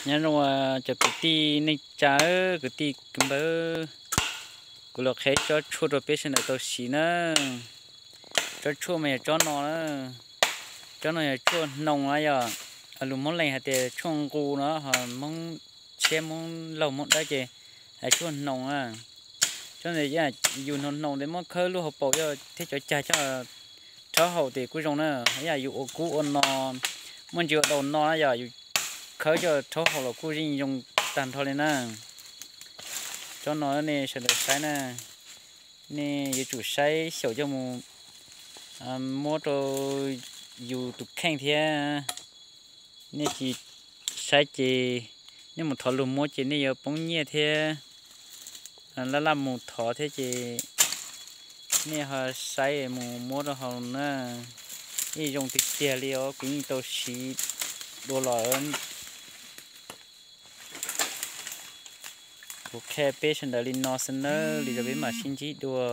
Nyob zoo cov kwv tij neej tsa, kwv tij kwv npawg, kuv los qhia tsob tshuaj rau peb sawv daws tau siv na. Tsob tshuaj mas yog tsob no na. Tsob no yog tshuaj hnoos na yom. Lus Hmoob Leeg hais tias tshuaj nqus no, ho Hmoob tshiab, Hmoob laug, Hmoob dawb ces hais tshuaj hnoos na. Tsob ntawd yus hnoos hnoos tes muab khawb lub hauv paus thiab cov cag coj rhaub haus tes kuj zoo na. Ib yam yus ua kub ua no, muaj ntsis ua daus no na yom, yus khawb coj rhaub haus los kuj yeej zoo tag nrho li na. Tsob no nej sawv daws saib na, nej yuav tsum saib xyaum coj mus muab rau yus tus kheej thiab. Nej tsis saib ces nej mus thov luag muab ces nej yuav poob nyiaj thiab, laj laj mus thov thiab ces nej ho saib mus muab rau haus na. Yeej zoo tiag tiag li os, kuv yeej tau siv dua los. Kuv qhia peb sawv daws li no xwb nawb, li rau peb mam sib ntsib dua.